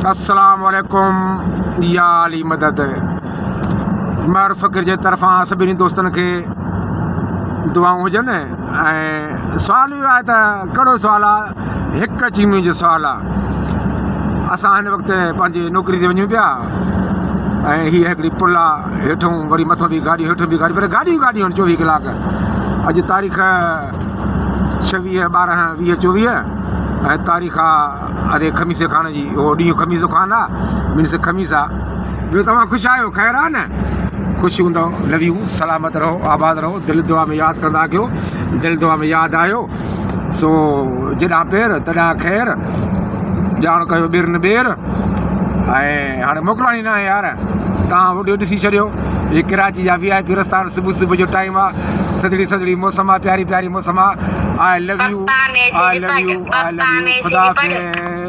السلام عليڪم يا علي مدد مهر فقير جي طرفان سڀني دوستن کي دعائون هجن ۽ سوال اهو آهي ته ڪهڙو سوال آهي هڪ چيمي جو سوال آهي اسان هن وقت پنهنجي نوڪري تي وڃون پيا ۽ هي هڪڙي پل آهي هيٺون وري مٿو به گاڏيون هيٺون به گاڏيون پر گاڏيون گاڏيون آهن 24 ڪلاڪ اڄ تاريخ 26 12 20 24 ۽ تاريخ آهي ادي خميسي خان جي اهو ڏينهن خميسو خان آ مينس خميس آ ٻيو توهان خوش آهيو خير آ نه خوش هوندو لو يو سلامت رهو آباد رهو دل دعا ۾ ياد ڪندا ڪيو دل دعا ۾ ياد آهيو سو جڏان پير تڏان خير ڄاڻ ڪيو ٻير نه ٻير ۽ هاڻي موڪلاڻي نه آهي يار تان وڊيو ڏسي ڇڏيو هي ڪراچي جا وي آء پي رستا آهن صبح صبح جو ٽائيم آ ٿڌڙي ٿڌڙي موسم آ پياري پياري موسم آ آء لو يو پپا آء ميسيج لو پڙھ يو آء پپا لو يو ميسيج خدا پڙھ. حافظ.